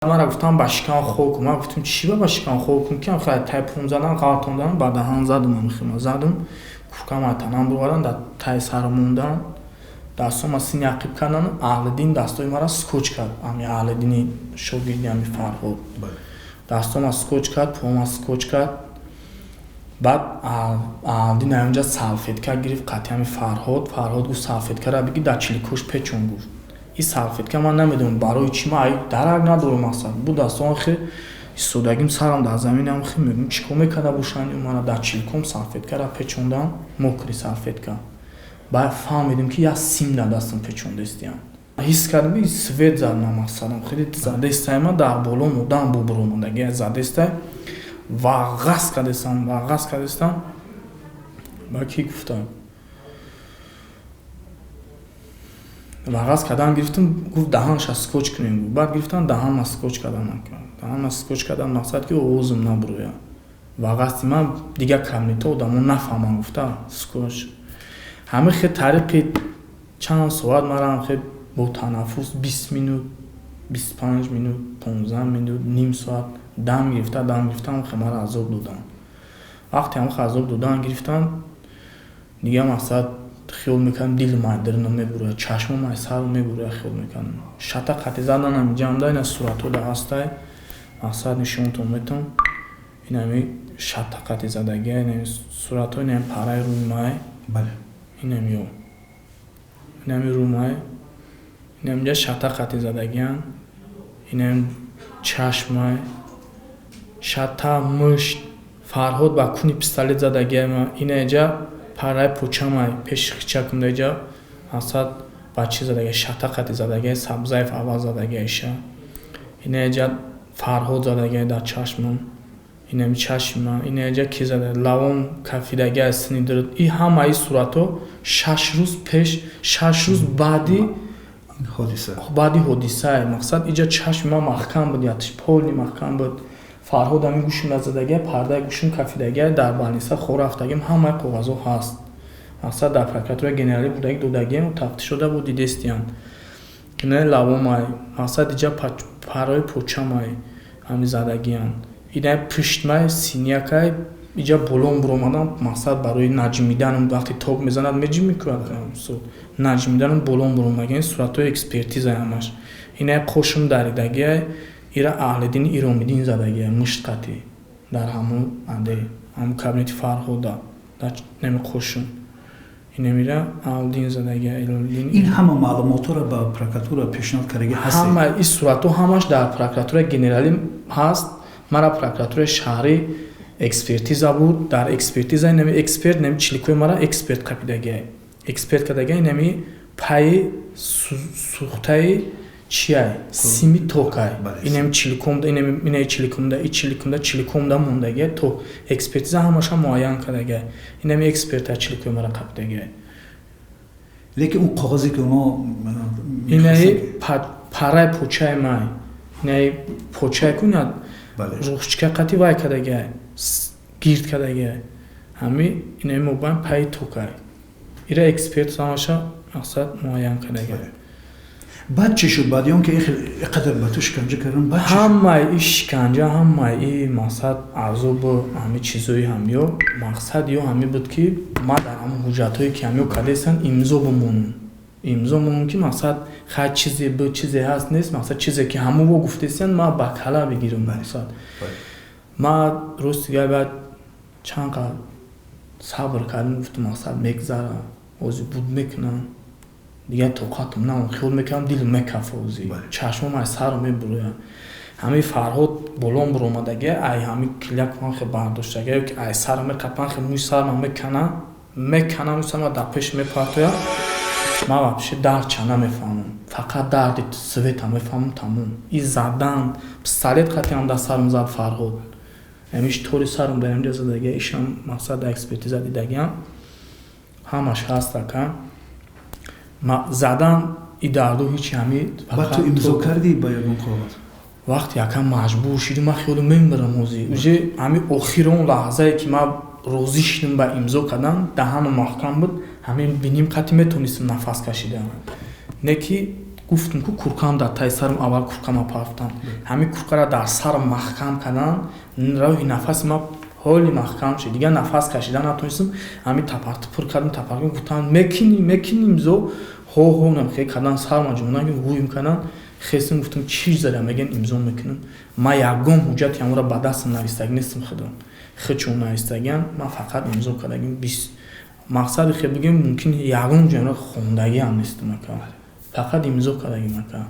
Мара гуфтам, ба шикам хоб кун. Ман гуфтам, чӣ ба шикам хоб кун, ки хай тай пум задан, ғалтондан, ба даҳан задум, ҳамихима задум, куркама танам бировардан, дар тай сар мондан, дастҳома сини ақиб кардан. Аҳлиддин дастои мара скотч кард, ами Аҳлиддини шогирди ами Фарҳод дастҳома скотч кард, пома скотч кард. Баъд Аҳлиддин аёнҷа салфетка гирифт қатъи ами Фарҳод. Фарҳод гуфт, салфеткара бигир, дар чиликош печон, гуфт. Ин салфетка ман намедонам барои чӣ, ман дарак надорам. Мақсад бу дастон хе истодагим, сарам дар заминам, хе мегӯм, чӣ кор мекарда бошанд, мана дар чиликом салфеткара печондан, мокрый салфетка. Баъд фаҳмидем, ки як сим дар дастам печондастиям. Ҳис кардам, ки свет зад на мақсадам хеле задестай, ма дар болом одам бубуромадаги задестай, вағғаз кардестам, вағғаз кардестам. Ба кӣ гуфтам? Вағғаз кардан гирифтам, гуфт, даҳанша скотч кунем, гуфт. Баъд гирифтам, даҳанма скотч кардан, даҳанма скотч кардан, мақсад ки овозам набурояд, вағғасти ман дигар кабинетҳо одамо нафаҳманд гуфта скотч. Ҳамин хел тариқи чанд соат марам хел бо танаффус 20 минут, 25 минут, 15 минут, ним соат дам гирифта, дам гирифтам, хел мара азоб доданд. Вақте ҳамин азоб додан гирифтам, дигар мақсад хиёл мекардам, дили ман даруна мебурояд, чашмом ай сару мебурояд, хиёл мекардам. Шата қати заданам ҷамда, ина суратҳо да ҳастай, мақсад нишонтон метам. Инами шата қати задагия, инами суратҳо, инами параи рӯи май, инами ё инами рӯмай, инамиҷа шата қати задагиян, инами чашмай, шата, мушт. Фарҳод ба куни пистолет задагия ма, инаҷа параи почамай, пеши хичакундаҷа, мақсад ба чӣ задагия, шата қати задагия, Сабзаев аввал задагия иша. Инаҷа Фарҳод задагия дар чашмам, инами чашми ман. Инаҷа ки зада, лавон кафидагия, сини дурд. И ҳамаи суратҳо 6 рӯз пеш, 6 рӯз баъди баъди ҳодисае. Мақсад, иҷа чашми ман маҳкам буд, ятиш полный маҳкам буд. Фарҳод ҳамин гӯшим назадагия, пардаи гӯшим кафидагия, дар больница хор рафтагим, ҳамаи коғазҳо ҳаст. Мақсад, дар прокуратураи генералӣ бурдаги додагием, тафтишода буд, дидестиянд. Инаи лавомай, мақсад, иҷа парои почамай, ҳами задагиянд. Инаи пуштмай, синякай, иҷа болон буромадам, мақсад барои наҷмиданам, вақте ток мезанад, меҷим мекунад, наҷмиданам болон буромадагиам. Суратҳои экспертиза ҳамаш. Инаи қошум даридагиай, ира Аҳлиддини Иромиддин задагия, мушт қатӣ дар ҳамун аде, ҳамун кабинети Фарҳода, дар нами қошум инамира Аҳлиддин задагия. Ин ҳама маълумотҳоро ба прокуратура пешниҳод кардаги ҳастед? Ҳама ин суратҳо ҳамаш дар прокуратураи генералӣ ҳаст. Мара прокуратураи шаҳрӣ экспертиза буд. Дар экспертиза инами эксперт нами чиликои мара эксперт қапидагия, эксперт кардагия, инами пайи сӯхтаи чиай, сими токай, инами чиликомда, инаи чиликомда, и чиликомда, чиликомда мондагия, то экспертиза ҳамаша муайян кардагия. Инами эксперта чиликои мара қапидагия. Лекин он коғазе ки оно инаи параи почаи май, инаи почаи кунад, рухчка қати вай кардагия, гирд кардагия, ҳами инаи мобайн пайи токай, ира эксперт ҳамаша мақсад муайян кардагия. Баъд чӣ шуд, баъди он ки иқадар ба ту шиканҷа кардан, баъд? Ҳамаи и шиканҷа, ҳамаи и мақсад азобу ҳами чизои ҳамё, мақсад ё ҳами буд, ки ман дар ҳамон ҳуҷҷатҳое, ки ҳамё кардастанд, имзо бимонам, имзо монам, ки мақсад хай чизе буд, чизе ҳаст, нест, мақсад, чизе ки ҳамон во гуфтестанд, ман ба кала бигирам. Мақсад, ман рости гап, баъд чанд қадр сабр кардам, гуфтам, мақсад, мегзара, ҳозир буд мекунам, дигар тоқатам наон, хиёл мекардам, дилам мекафа, ҳозир чашмом ай сару мебурояд. Ҳамин Фарҳод болон буромадагия, ай ҳамин килякман хе бардоштагия, ки ай сара меқапан, хе мӯи сарма мекана, мекана, мӯи сарма дар пеш мепартояд. Ман вообще дардча намефаҳмам, фақат дарди света мефаҳмам, тамом. И задан, пистолет қатиам дар сарам зад Фарҳод, ҳамиш тори сарам дар инҷа задагия, ишам мақсад дар экспертиза дидагиам, ҳамаш ҳаст, ака. Задан и дарду ҳичи ҳами. Баъд ту имзо кардӣ ба ягон коғаз? Вақте якам маҷбур шидим, ман хиёлам мемирам ҳозир, уже ҳами охири он лаҳзае, ки ман розӣ шидим ба имзо кардан, даҳанам маҳкам буд, ҳамин биним қати метонистам нафас кашидан, не ки Гуфтум, ку куркам дар таи сарам, аввал куркама пафтам, ҳамин куркара дар сарам маҳкам кардан, роҳи нафаси ма ҳоли маҳкам шуд, дигар нафас кашида натонистам. Ҳамин тапартупур кардам, тапар гуфтам, мекунӣ, мекунӣ имзо, ҳо ҳо хе кардан, сарма ҷумла гӯем кардан. Хестим, гуфтам, чӣ зада мегӯян, имзо мекунам. Ман ягон ҳуҷҷати ҳамонро ба дастам навистагӣ нестам, худам худшон навистагиам, ман фақат имзо кардагим. Мақсади хе бигем, мумкин ягон ҷоро хондагиам нестам ака, фақат имзо кардагим ака.